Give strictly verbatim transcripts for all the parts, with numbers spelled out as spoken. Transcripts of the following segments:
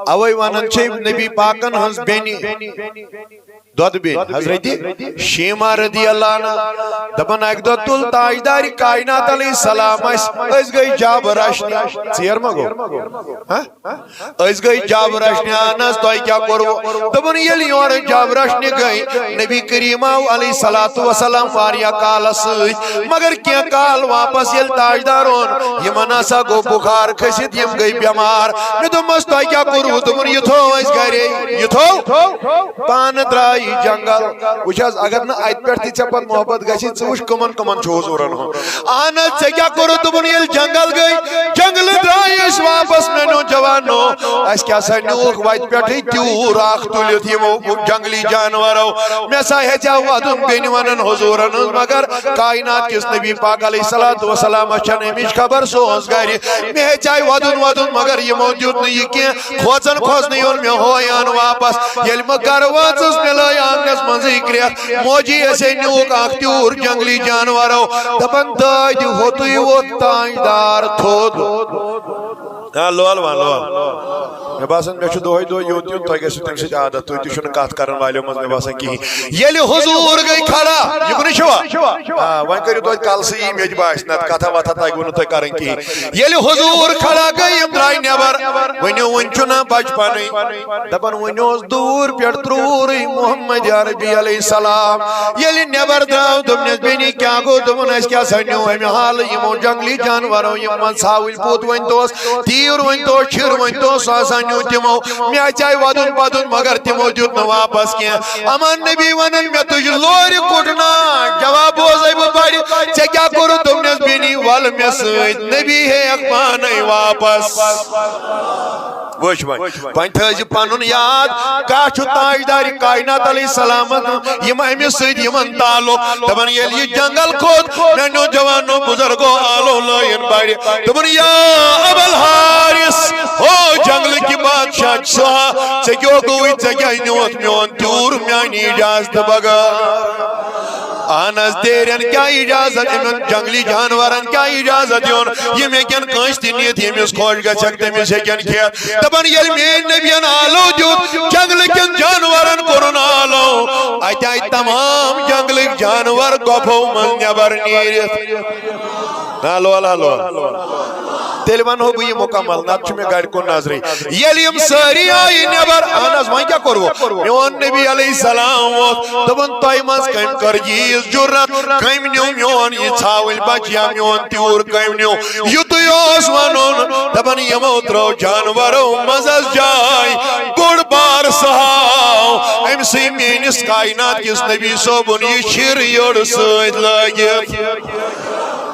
اوے ونان چھِ نبی پاکن ہٕنٛز بیٚنہِ، دۄدٕ بیٚنہِ حضرت شیما رضی اللہ عنہا، دپان اکہِ دۄہ تُل تاجدارِ کائنات علیہ السلام اسہِ، أسۍ گٔے جب رچھنہِ۔ ژیر ما گوٚو؟ ہہ؟ أسۍ گٔے جب رچھنہِ۔ اہن حظ، تۄہہِ کیٛاہ کوٚروٕ؟ دوٚپُن، ییٚلہِ یورٕ جب رچھنہِ گٔے، نبی کریم آو علیہ الصلوۃ والسلام واریاہ کالس سۭتۍ، مگر کینٛہہ کال واپس ییٚلہِ تاجدار اوٚن، یِمن ہسا گوٚو بُخار کھٔسِتھ، یِم گٔے بٮ۪مار۔ مےٚ دوٚپمس، تۄہہِ کیٛاہ کوٚروٕ؟ دوٚپُن، یہِ تھوو اَسہِ گرے، یہِ تھوو۔ پانہٕ درٛاے یہِ جنگل۔ وٕچھ حظ، اگر نہٕ اتہِ پٮ۪ٹھ تہِ ژےٚ پتہٕ محبت گژھی، ژٕ وٕچھ کٕمن کٕمن چھُ حضوٗرن ہُنٛد۔ اہن حظ، ژےٚ کیٛاہ کوٚرُتھ؟ دوٚپُن، ییٚلہِ جنگل گٔے، جنگلہٕ درٛاے أسۍ واپس، میٛانیو جوانو۔ اَسہِ کیٛاہ سا نیوٗکھ وَتہِ پٮ۪ٹھٕے تیوٗر اکھ تُلِتھ یِمو جنگلی جانورو؟ مےٚ سا ہیٚژیٛاو وَدُن بیٚنہِ وَنن حضوٗرن ہٕنٛز، مگر کائنات کِس نبی پاک علیہ الصلوۃ والسلامس چھَنہٕ اَمِچ خبر، سون گرِ۔ مےٚ ہیٚژیٛاے وَدُن وَدُن، مگر یِمو دیُت نہٕ یہِ کینٛہہ۔ کھوژان کھوژنٕے اوٚن مےٚ ہویان واپس۔ ییٚلہِ بہٕ گرٕ وٲژٕس، مےٚ لٲے آنگنس منٛزٕے کرٛٮ۪کھ۔ موجی اَسے نیوٗکھ اکھ تیوٗر جنگلی جانورو۔ دپان، دٲدِ ہوٚتُے ووٚتھ تاجدار تھوٚد۔ ہا، لول وَن، لول۔ مےٚ باسان، مےٚ چھُ دۄہے دۄہے یوٚت یُن، تۄہہِ گژھِوٕ تَمہِ سۭتۍ عادت۔ تُہۍ تہِ چھِو نہٕ کَتھ کَرَن والیو منٛز، مےٚ باسان، کِہیٖنۍ۔ ییٚلہِ حضوٗر گٔے کھڑا، یہِ کُنُے چھُوا؟ آ، وۄنۍ کٔرِو توتہِ کَلسٕے یی، مےٚ تہِ باسہِ نَتہٕ کَتھا وَتھا تَگوٕ نہٕ تۄہہِ کَرٕنۍ کِہیٖنۍ۔ ییٚلہِ حضوٗر کھڑا گٔے، یِم درٛاے نٮ۪بر۔ ؤنِو، وُنہِ چھُنہ بچپنٕے؟ دَپان، وُنہِ اوس دوٗر پٮ۪ٹھ ترٛوٗرٕے محمد عربی علیہ السلام۔ ییٚلہِ نٮ۪بر درٛاو، دوٚپنس، "بیٚنہِ، کیٛاہ گوٚو؟" دوٚپُن، "اَسہِ کیٛاہ سا نیوٗ اَمہِ حالہٕ یِمو جنگلی جانورو، یِم وۄنۍ ژھاوٕلۍ پوٗت ؤنۍ توس، تیٖر ؤنۍ توس، چھِر ؤنۍ توس، سُہ ہسا نیوٗ تِمو۔ مےٚ اژیٛاے وَدُن پَدُن، مگر تِمو دیُت نہٕ واپس کینٛہہ۔" اَما نبی وَنان، "مےٚ تُج لورِ کُٹنا، جواب بوزَے بہٕ بَڑِ، ژےٚ کیٛاہ کوٚرُتھ؟" دوٚپنس، "بیٚنہِ، وَلہٕ مےٚ سۭتۍ، نبی ہیٚیَکھ پانَے واپس۔" وٕچھ وۄنۍ، وۄنۍ تھٲیزِ پنُن یاد، کانٛہہ چھُ تاجدارِ کائنات علیہ السلامن، یِم أمِس سۭتۍ یِمن تعلق۔ دَپان، ییٚلہِ یہِ جنگل کھوٚت، میٛانیو جوانو، بُزرگو، آلو لٲیِن بَڑِ۔ دوٚپُن، یا ابا الحارث، ہو جنگلہٕ کہِ بادشاہ، ژٕ ہا، ژےٚ کیٛاہ گوٚوُے، ژےٚ کیٛازِ نیوٗتھ میون تیوٗر میٛانہِ اجازتہٕ بغٲر؟ اہن حظ، تیرٮ۪ن کیٛاہ اجازت، یِمن جنگلی جانورن کیٛاہ اجازت یُن؟ یِم ہیٚکن کٲنٛسہِ تہِ نِتھ، ییٚمِس خۄش گژھٮ۪کھ، تٔمِس ہیٚکن کھٮ۪تھ۔ دَپان، ییٚلہِ میٛٲنۍ نبین آلو دیُت، جنگلہٕ کٮ۪ن جانورن کوٚرُن آلو، اَتہِ آیہِ تمام جنگلٕکۍ جانور گۄپھو منٛز نٮ۪بر نیٖرِتھ۔ Hello, hello, hello. تیٚلہِ وَنہو بہٕ یہِ مُکمل، نَتہٕ چھُ مےٚ گرِ کُن نظرٕے۔ ییٚلہِ یِم سٲری آیہِ نٮ۪بر، اہن حظ، وۄنۍ کیٛاہ کوٚروٕ؟ میون نبی علیہ السلام اوس، دوٚپُن، "تۄہہِ منٛز کٔمۍ کٔر ییٖژ جُرت؟ کٔمۍ نیوٗ میون یہِ ژھاوٕلۍ بچہٕ یا میون تیوٗر کٔمۍ نیوٗ؟" یُتُے اوس وَنُن، دَپان، یِمو ترٛٲو جانورو منٛز حظ جاے بوٚڑ بار سہاو۔ أمۍ سٕے میٲنِس کائنات کِس نبی صٲبُن یہِ چھِر یٔڑ سۭتۍ لٲگِتھ۔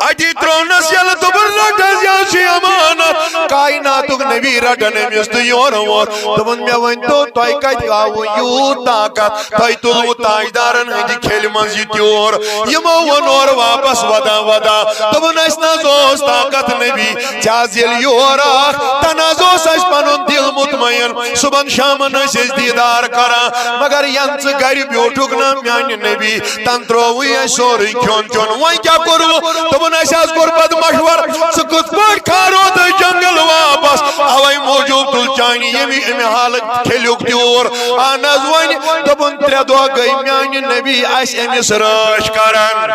اَتی ترٛوونَس یَلہٕ، دوٚپُن، "رَٹ حظ، یہِ حظ چھُ امانت۔" کائناتُک نبی رَٹن أمِس تہٕ یورٕ ووت۔ دوٚپُن، "مےٚ ؤنۍ تو، تۄہہِ کَتہِ آوٕ یوٗت طاقت؟ تۄہہِ تُلوٕ تاجدارن ہٕنٛدِ کھیلہِ منٛز یہِ تیوٗر؟" یِمو ووٚن اورٕ واپس وَدان وَدان، دوٚپُن، "اَسہِ نہ حظ اوس طاقت نبی، ژےٚ حظ ییٚلہِ یور آکھ، تَنہٕ حظ اوس اَسہِ پَنُن دِل مطمئن، صُبحن شامن ٲسۍ أسۍ دیٖدار کران، مگر یَنہٕ ژٕ گرِ بیوٗٹھُکھ نہ میانہِ نبی، تَنہٕ ترٛووُے اَسہِ سورُے کھیوٚن چیوٚن۔ وۄنۍ کیٛاہ کوٚروٕ؟" دوٚپُن، "اَسہِ حظ کوٚر پتہٕ مشورٕ، ژٕ کِتھ پٲٹھۍ کھارو تُہۍ جنگل واپس؟ اوے موٗجوٗب تُل چانہِ ییٚمہِ، اَمہِ حالہٕ کھیلیُک تیوٗر۔" اہن حظ، وۄنۍ دوٚپُن، ترٛےٚ دۄہ گٔے میانہِ نبی اَسہِ أمِس رٲچھ کران۔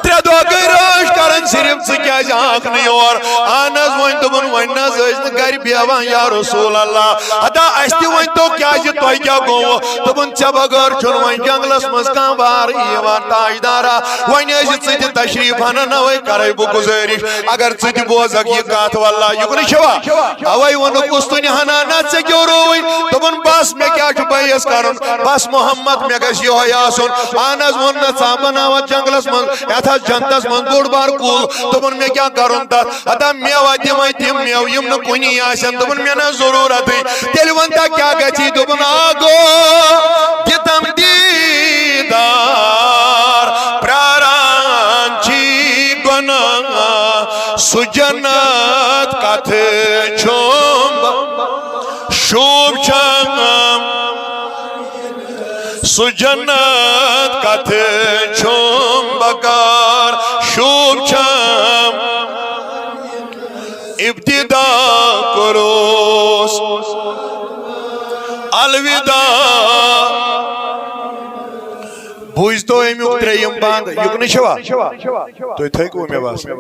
ترٛےٚ دۄہ گٔے رٲچھ کران، صرف ژٕ کیازِ آکھ نہٕ یور؟ اہن حظ، وۄنۍ دوٚپُن، وۄنۍ نہ حظ ٲسۍ نہٕ گرِ بیٚہوان، یا رسول اللہ۔ ہتا اَسہِ تہِ ؤنۍ تو، کیازِ تۄہہِ کیٛاہ گوٚوٕ؟ دوٚپُن، ژےٚ بغٲر چھُنہٕ وۄنۍ جنگلس منٛز کانٛہہ بار یِوان، تاجدارا۔ وۄنۍ ٲسۍ ژٕ تہِ تشریف انان، اوے کرے بہٕ گُزٲرِش، اگر ژٕ تہِ بوزکھ یہِ کتھ، واللہ، یہِ کُنہِ چھوا؟ اوے ووٚنُکھ، "کُس تُنہِ ہنا نہ ژےٚ کیٛاہ رووٕے؟" دوٚپُن، "بس، مےٚ کیٛاہ چھُ بیٚیِس کرُن؟ بس محمد، مےٚ گژھِ یِہوٚے آسُن۔" اہن حظ، ووٚن نہ ژٕ بناوتھ جنگلس منٛز، یتھ حظ جنتس منٛز بوٚڑ بار کُل۔ دوٚپُن، "مےٚ کیٛاہ کرُن تتھ؟ ہتا میوہ دِمے تِم میوٕ، یِم نہٕ کُنی آسن۔" دوٚپُن، "مےٚ نہ ضروٗرتٕے۔" تیٚلہِ وَن تا کیٛاہ گژھی؟ دوٚپُن، "آ گوٚو دِتم دیٖدار، پرٛاران چھی گۄناہ، سُہ جنت کتھ چھُم شوٗب چھم۔" سُہ جنت کتھ چھُم بکار شوٗب چھم۔ ابتدا کوٚرُن الوداع۔ بوٗزتو اَمیُک ترٛیٚیِم بند، یُکنُے چھوا؟ تُہۍ تھٔکوٕ مےٚ باسان۔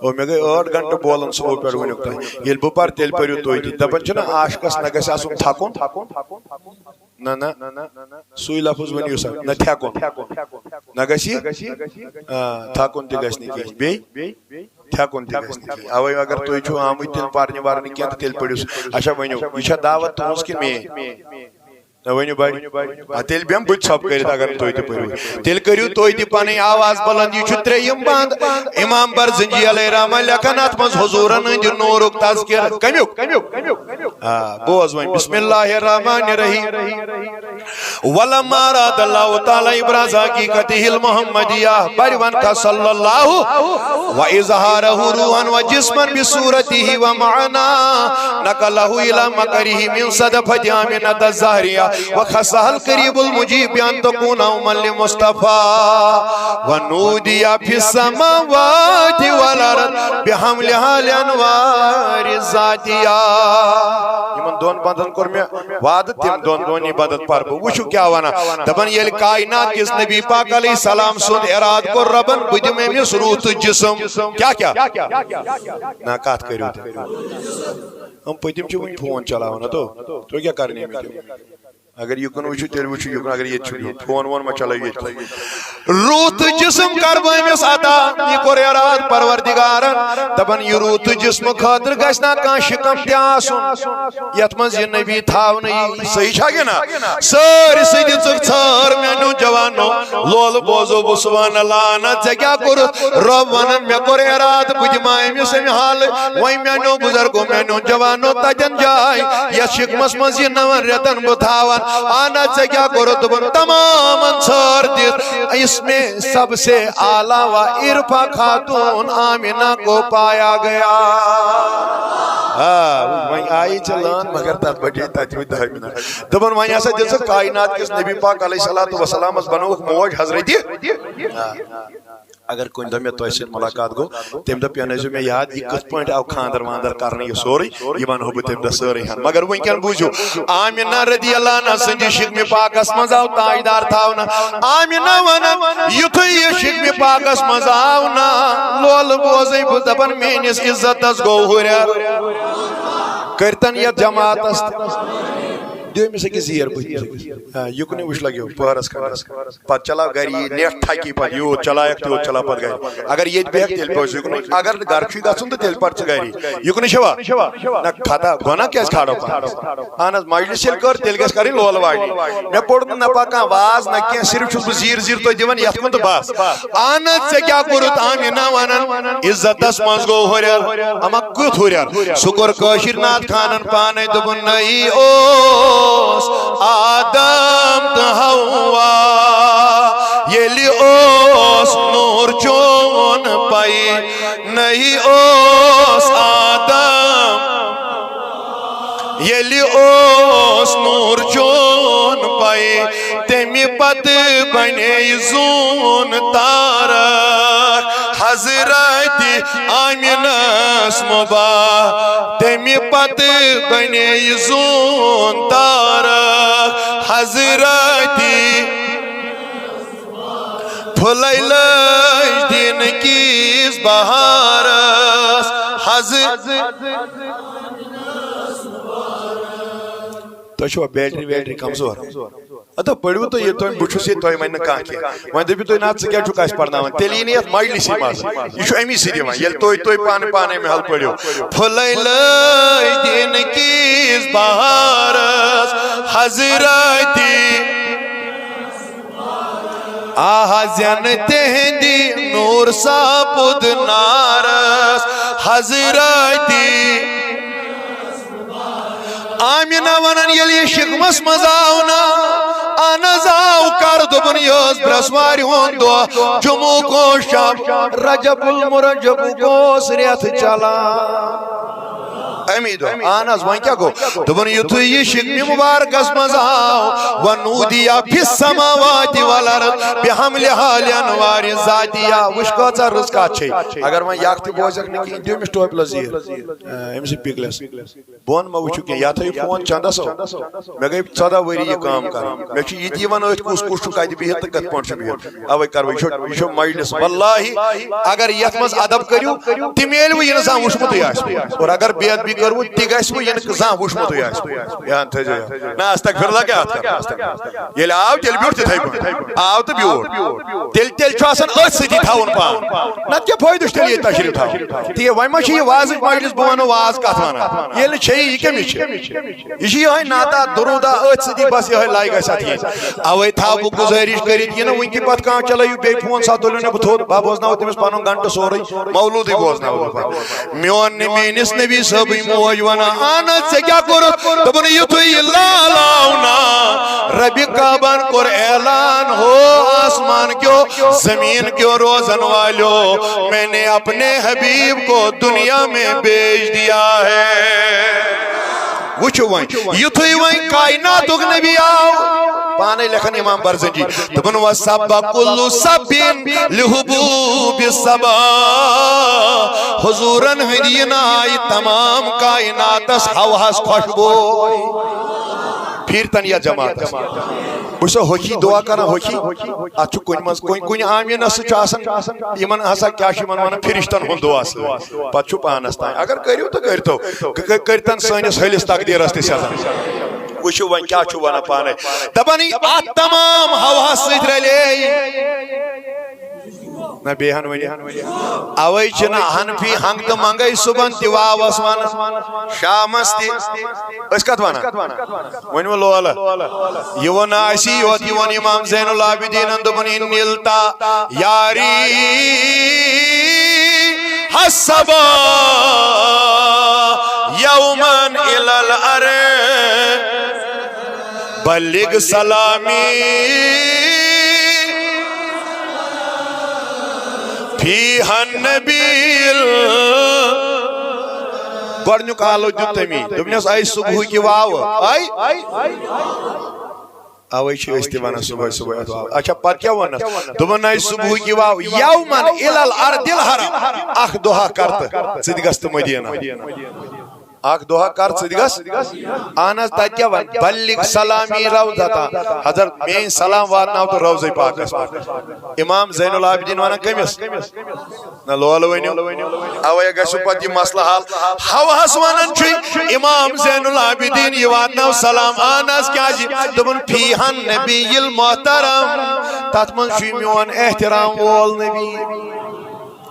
او، مےٚ گٔے ٲٹھ گھنٹہٕ بولان صُبحہٕ پٮ۪ٹھ وٕنیُک تام۔ ییٚلہِ بہٕ پَرٕ، تیٚلہِ پٔرِو تُہۍ تہِ۔ دَپان چھِنہ عاشقَس نہ گژھِ آسُن تھَکُن۔ نہ، نہ، سُے لفظ ؤنِو سا، نہ تھٮ۪کُن۔ نہ گژھِ، آ، تھَکُن تہِ گژھِ نہٕ کِہیٖنۍ۔ بیٚیہِ؟ تھٮ۪کُن تہِ گژھِ نہٕ کِہیٖنۍ۔ اَوَے اگر تُہۍ چھِو آمٕتۍ تیٚلہِ پَرنہِ وَرنہِ کینٛہہ تہٕ تیٚلہِ پٔرِو سُہ۔ اچھا، ؤنِو، یہِ چھا دعوت تُہٕنٛز کِنہٕ میٛٲنۍ؟ نہ، ؤنِو بَڑِ۔ آ، تیٚلہِ بیٚہمہٕ بہٕ تہِ ژھۄپہٕ کٔرِتھ اگر نہٕ تُہۍ تہِ پٔرِو۔ تیٚلہِ کٔرِو تُہۍ تہِ پَنٕنۍ آواز بُلنٛد۔ یہِ چھُ ترٛیٚیِم بند۔ امام برزنجی علیہ رحمہ لیکھان اَتھ منٛز حضوٗرن ہٕنٛدِ نوٗرُک تذکرٕ۔ کَمیُک؟ آ، بوز وۄنۍ۔ بسم اللہ الرحمن الرحیم۔ ولما أراد الله تعالى إبراز حقيقته المحمدية، بڑ ون کا صلی اللہ، وإظهاره روحا وجسما بصورته ومعنى، نقله إلى مقره من صدفة آمنة الزهرية، وخصها القريب المجيب بأن تكون أما لمصطفى، ونودي في السماوات والأرض بحملها لأنوار الذاتية۔ یِمن دۄن بندن کوٚر مےٚ وعدٕ، تِم دۄن دۄنٕے بدت پرٕ بہٕ۔ وٕچھِو کیٛاہ ونان۔ دپان، ییٚلہِ کائنات کِس نبی پاک علیہ السلام سُنٛد ارادٕ کوٚر ربن، بہٕ دِمہٕ أمِس روح تہٕ جسم۔ کیٛاہ، کیٛاہ؟ نہ، کتھ کٔرِو تُہۍ۔ یِم پٔتِم چھِ وٕنہِ فون چلاوان، ہتو۔ تُہۍ کیٛاہ کرنہِ أمِس؟ اگر یہِ کُن وٕچھِو، تیٚلہِ وٕچھِو یہِ کُن۔ اگر ییٚتہِ چھُ بِہُن، فون وون ما چلٲوِو ییٚتہِ کُن؟ روح تہٕ جسم کر بہٕ أمِس عطا۔ یہِ کوٚر ارادٕ پروردگارن، دپان، یہِ روح تہٕ جسمہٕ خٲطرٕ گژھِ نا کانٛہہ شِکم تہِ آسُن، یتھ منٛز یہِ نبی تھاونہٕ یی۔ صحیح چھا کِنہٕ نہ؟ سٲرسٕے دِژٕکھ ژھٲر میانیو جوانو۔ لولہٕ بوزو بہٕ سبحان اللہ، انا ژےٚ کیٛاہ کوٚرُتھ؟ رب ونان، مےٚ کوٚر ارادٕ بہٕ دِمہٕ ہا أمِس امہِ حالہٕ۔ وۄنۍ میانیو بزرگو، میانیو جوانو، تتٮ۪ن جاے یتھ شِکمس منٛز یہِ نون رٮ۪تن بہٕ تھاون۔ انا ژےٚ کیٛاہ کوٚرُتھ؟ دوٚپُن، تمامن ژھٲر دِتھ، اس میں سب سے اعلیٰ و ارفع خاتون آمنہ کو پایا گیا۔ آ، وۄنۍ آیی ژےٚ لٲن، مگر تتھ بچے تتہِ وۄنۍ دَہہِ منٹ۔ دوٚپُن، وۄنۍ ہسا دِژٕکھ کائنات کِس نبی پاک علیہ الصلوۃ والسلامس بنووُکھ موج حضرت۔ آ۔ اگر کُنہِ دۄہ مےٚ تۄہہِ سۭتۍ مُلاقات گوٚو، تَمہِ دۄہ پیٛانٲیزیو مےٚ یاد، یہِ کِتھ پٲٹھۍ آو خانٛدر وانٛدر کرنہٕ، یہِ سورُے، یہِ وَنہو بہٕ تَمہِ دۄہ سٲرٕے ہن۔ مگر وٕنکٮ۪ن بوٗزِو، آمنہ رضی اللہ عنہا سٕنٛدِ شِکمہِ پاکس منٛز آو تاجدار تھاونہٕ۔ آمنہ وَنان، یُتھُے یہِ شِکمہِ پاکس منٛز آو نا، لولہٕ بوزٕے بہٕ دَپان، میٛٲنِس عزتس گوٚو ہُرٮ۪ر۔ کٔرۍتن یَتھ جماعتس تہِ۔ دِیِو أمِس أکِس زیٖر بٕتھِ۔ آ، یُکنُے وٕچھ لگیو پٔہرس کھنٛڈس۔ پتہٕ چلاو گرِ یہِ نیٹ تھکی پتہٕ یوٗت چلایکھ تیوٗت چلاو پتہٕ گرِ۔ اگر ییٚتہِ بیٚہکھ تیٚلہِ بوزِ یُکنُے، اگر نہٕ گرٕ چھُے گژھُن تہٕ تیٚلہِ پرِ ژٕ گری۔ یُکنُے چھوا؟ نہ کھتا گۄناہ کیٛازِ کھالو پانس؟ اہن حظ، مجلس ییٚلہِ کٔر تیٚلہِ گژھِ کرٕنۍ لولہٕ واجنہِ۔ مےٚ پوٚر نہٕ نہ پکان واز نہ کینٛہہ، صرف چھُس بہٕ زیٖر زیٖر تۄہہِ دِوان یتھ کُن تہٕ بس۔ اہن حظ، ژےٚ کیٛاہ کوٚرُتھ آمنہ ونان؟ عزتس منٛز گوٚو ہُرٮ۪ر۔ اما کیُتھ ہُرٮ۪ر؟ سُہ کوٚر کٲشِر نعت خانن پانے دوٚپُن، نٔیی اوس آدم تہٕ حوا، ییٚلہِ اوس نوٗر چون پَے، نٔیی اوس آدم۔ ییٚلہِ اوس نوٗر چون پَے، تَمہِ پتہٕ بنے زوٗن تارک حضرت آمنس مبارک۔ تَمہِ پتہٕ بنے زوٗن تارک حضرت۔ پھُلے لٔج دین کِس بہارس حض۔ تۄہہِ چھُوا بیٹری ویٹری کمزور؟ ہتو پٔرِو تُہۍ یہِ، تۄہہِ، بہٕ چھُس ییٚتہِ، تۄہہِ وَنہِ نہٕ کانٛہہ کینٛہہ۔ وۄنۍ دٔپِو تُہۍ، نہ، ژٕ کیٛازِ چھُکھ اَسہِ پَرناوان؟ تیٚلہِ یی نہٕ یَتھ مجلِسٕے منٛز۔ یہِ چھُ اَمی سۭتۍ یِوان، ییٚلہِ تُہۍ، تُہۍ پانہٕ پانَے مِحال پٔرِو۔ پھُلے لٲج دین کِس بہارس حضرت۔ آہ زین تہندِ نور سپُد نارس حضرت۔ آمنہ ونان، ییٚلہِ یہِ شِکمس منٛز آو نا، اہن حظ آو، کر؟ دوٚپُن، یہِ اوس برٛسوارِ ہُنٛد دۄہ، جمعہ اوس شب، رجب المرجب اوس رٮ۪تھ چلان۔ امی دۄہ۔ اہن حظ، وۄنۍ کیٛاہ گوٚو؟ دوٚپُن، یُتھُے یہِ شِکنہِ مُبارکَس منٛز آو، ونودی فی السماوات والارض بحملها لانوار ذاتیہ۔ وٕچھ، کۭژاہ رٕژ کَتھ چھے۔ اگر وۄنۍ یَکھ تہِ بوزَکھ نہٕ کِہیٖنۍ، دِیِو أمِس ٹوپہِ لَس زیٖر۔ آ، أمۍ سٕے پِگلَس۔ بہٕ وَنہٕ ما وٕچھِو کینٛہہ، یَتھ ہٲیِو فون چَندَس ہو۔ مےٚ گٔے ژۄداہ ؤری یہِ کٲم کَران۔ مےٚ چھُ یہِ تہِ یِوان أتھۍ کُس کُس چھُ کَتہِ بِہِتھ تہٕ کِتھ پٲٹھۍ چھُ بِہِتھ۔ اَوَے کَرٕ بہٕ، یہِ چھُ، یہِ چھُ مجلس۔ واللہ، اگر یَتھ منٛز ادب کٔرِو، تہِ میلوٕ یہِ نہٕ زانٛہہ وٕچھمُتٕے آسہِ۔ اور اگر بے ادبی کٔروٕ، تہِ گژھِ وٕ یہِ نہٕ زانٛہہ وٕچھمُتٕے آسہِ۔ یہِ ہن تھٲیزیو یاد۔ نہ، استغفر اللہ کیٛاہ اَتھ کَرٕ؟ ییٚلہِ آو، تیٚلہِ بیوٗٹھ تِتھَے پٲٹھۍ۔ آو تہٕ بیوٗٹھ۔ تیٚلہِ، تیٚلہِ چھُ آسان أتھۍ سۭتی تھاوُن پان۔ نَتہٕ کیٛاہ فٲیدٕ چھُ تیٚلہِ ییٚتہِ تشریٖف تھاوُن؟ تہِ وۄنۍ ما چھِ یہِ وازٕچ مجلس، بہٕ وَنہٕ واز کَتھ وَنان؟ ییٚلہِ نہٕ چھیی، یہِ کٔمِس چھِ؟ یہِ چھِ یِہوٚے نعتہ، دروٗدہ، أتھۍ سۭتی بس یِہوٚے لایہِ گژھِ اَتھ یِنۍ۔ اَوَے تھاو بہٕ گُزٲرِش کٔرِتھ، یہِ نہٕ وٕنہِ کہِ پَتہٕ کانٛہہ چلٲیِو بیٚیہِ فون، سا تُلِو نہٕ بہٕ تھوٚد، بہٕ بوزناوٕ تٔمِس پَنُن گھنٹہٕ سورُے، مولوٗدٕے بوزناوٕ بہٕ پَتہٕ۔ میون نہٕ میٲنِس نبی صٲبٕے موج وَنان، اَہن حظ، ژےٚ کیٛاہ کوٚرُتھ؟ دوٚپُن، یُتھُے یہِ لال آو نا، ربِ کعبن کوٚر اعلان، ہو آسمان کیو، زمین کیو روزن والیو، میں نے اپنے حبیب کو دنیا میں بھیج دیا ہے۔ وٕچھِو وۄنۍ، یُتھُے وۄنۍ کائناتُک نبی آو، پانے لیکھان امام برزنجی، دوٚپُن، وَسَبَّ كُلُّ سَبٍّ لِحُبُوبِ سَبَا۔ حضوٗرن ہٕنٛدِ یِنہٕ آیہِ تمام کائناتس ہوہس خوشبو۔ پھیٖرتن یا جماعتس۔ بہٕ چھُسو ہوٚکھی دعا کران، ہوٚکھی۔ اتھ چھُ کُنہِ منٛز، کُنہِ، کُنہِ آمینس سۭتۍ چھُ آسان، یِمن ہسا کیٛاہ چھُ یِمن ونان، فرشتن ہُنٛد دعا سۭتۍ۔ پتہٕ چھُ پانس تام۔ اگر کٔرِو تہٕ کٔرۍتو۔ ک-، ک-، کٔرۍتن سٲنِس ۂلِس تقدیٖرس تہِ سٮ۪زن۔ وٕچھِو وۄنۍ کیٛاہ چھُ ونان پانے۔ دپان، یہِ اتھ تمام ہوہس سۭتۍ رلے۔ نہ، بیٚیہِ ہن ؤنِو۔ اوے چھِنہٕ حنفی ہنگ تہٕ منگے صُبحن تہِ واوس ونان، شامس تہِ۔ أسۍ کتھ ونان؟ ؤنِو لولہٕ۔ یہِ ووٚن نہٕ اسی یوت، یہِ ووٚن امام زین العابدینن، دوٚپُن، ان نلتا یاری حسبا یومن الی الارض بلغ سلامی فی النبی۔ گۄڈٕنیُک آلو دیُت تٔمی۔ دوٚپنس، اے صبحُکہِ واوٕ، اے۔ اوے چھِ أسۍ تہِ ونان صبحٲے صبحٲے اتھ واوٕ۔ اچھا، پتہٕ کیٛاہ ووٚننس؟ دوٚپُن، اے صبحُکہِ واوٕ، یومن الی الارض الحرم، اکھ دۄہا کر تہٕ ژٕ تہِ گژھ تہٕ مدینہ۔ اکھ دۄہا کر ژٕ تہِ گژھ۔ اہن حظ، تتہِ کیٛاہ ون؟ بلغ سلامی روضتا۔ حضرت، میٲنۍ سلام واتناو تہٕ روضے پاکس پٮ۪ٹھ۔ امام زین العابدین ونان کٔمِس؟ نہ، لولہٕ ؤنِو۔ اوے گژھِ پتہٕ یہِ مسلہٕ حل۔ ہوہس ونان چھُ امام زین العابدین، یہِ واتناو سلام۔ اہن حظ، کیٛازِ؟ دوٚپُن، فیہن نبی المحترم، تتھ منٛز چھُ میون احترام وول نبی۔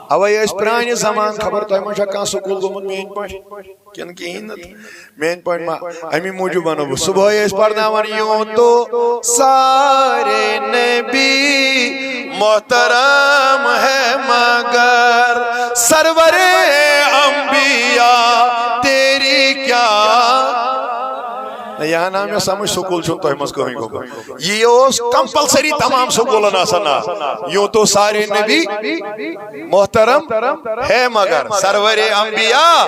اوے ٲسۍ پرانہِ زمانہٕ، خبر تۄہہِ ما چھا کانٛہہ سکوٗل گوٚمُت میٲنۍ پٲٹھۍ؟ کِنہٕ کِہیٖنۍ نہٕ؟ میٲنۍ پٲٹھۍ ما؟ اَمی موٗجوٗب وَنو بہٕ، صُبحٲے ٲسۍ پَرناوان، یوں تو سارے نبی محترم ہے مگر سرور انبیاء تیری کیا۔ نہ، یہِ ہا نہ مےٚ سمجھ، سکوٗل چھُنہٕ تۄہہِ منٛز کٕہٕنۍ گوٚمُت۔ یہِ اوس compulsory تمام سکوٗلن آسان نا۔ یوں تو سارے نبی محترم ہے مگر سرور انبیاء۔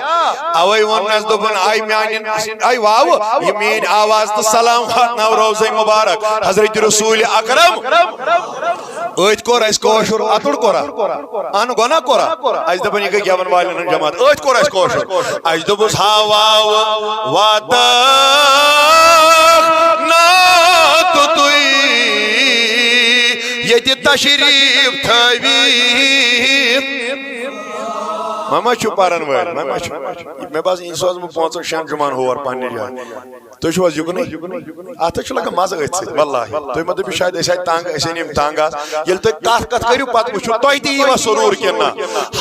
اوے ووٚننس، دوٚپُن، آے میانہِ، آے واوٕ، یہِ میٲنۍ آواز تہٕ سلام واتناو روضے مبارک حضرت رسول اکرم۔ أتھۍ کوٚر اَسہِ کٲشُر، اَتُر کوٚرا؟ اَہن، گۄناہ کوٚرا؟ اَسہِ دَپان، یہِ گٔے گٮ۪وَن والٮ۪ن ہٕنٛز جماعت۔ أتھۍ کوٚر اَسہِ کٲشُر۔ اَسہِ دوٚپُس، ہاو واو واتَکھ ناتہٕ تُہۍ ییٚتہِ تشریٖف تھٲوِتھ۔ وۄنۍ ما چھُ پَرَن وٲلۍ؟ وۄنۍ ما چھُ؟ مےٚ باسان، یہِ سوزٕ بہٕ پانٛژَن شٮ۪ن جُمعن ہور پنٛنہِ جایہِ۔ تُہۍ چھِو حظ یُکنُے؟ اَتھ حظ چھُ لگان مَزٕ أتھۍ سۭتۍ، واللہ۔ تُہۍ مہ دٔپِو شاید أسۍ آے تنگ، أسۍ أنۍ یِم تنگ آز۔ ییٚلہِ تُہۍ کَتھ کَتھ کٔرِو، پَتہٕ وٕچھِو تۄہہِ تہِ ییٖوا سرور کِنہٕ نہ۔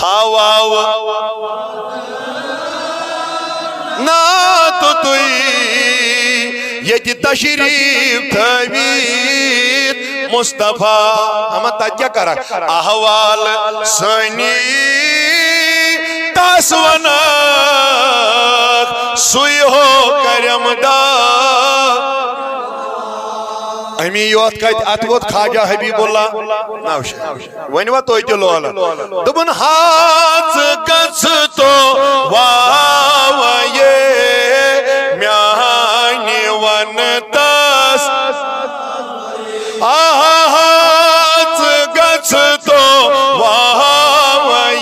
ہاو آو ناتہٕ تُہۍ ییٚتہِ تشریٖف تھٲوِتھ مصطفیٰ۔ اما تَتہِ کیٛاہ کَرَکھ؟ احوال سٲنی تَس وَنَکھ، سُے ہو کرم دار۔ امی یوت کتہِ؟ اتہِ ووت خواجہ حبیب اللہ نوشہری۔ ؤنۍ وا تُہۍ تہِ لولہٕ؟ دوٚپُن، ہاژ گژھ تو واوے میانہِ ونتس۔ آہا، ہاژ گژھ تو واوے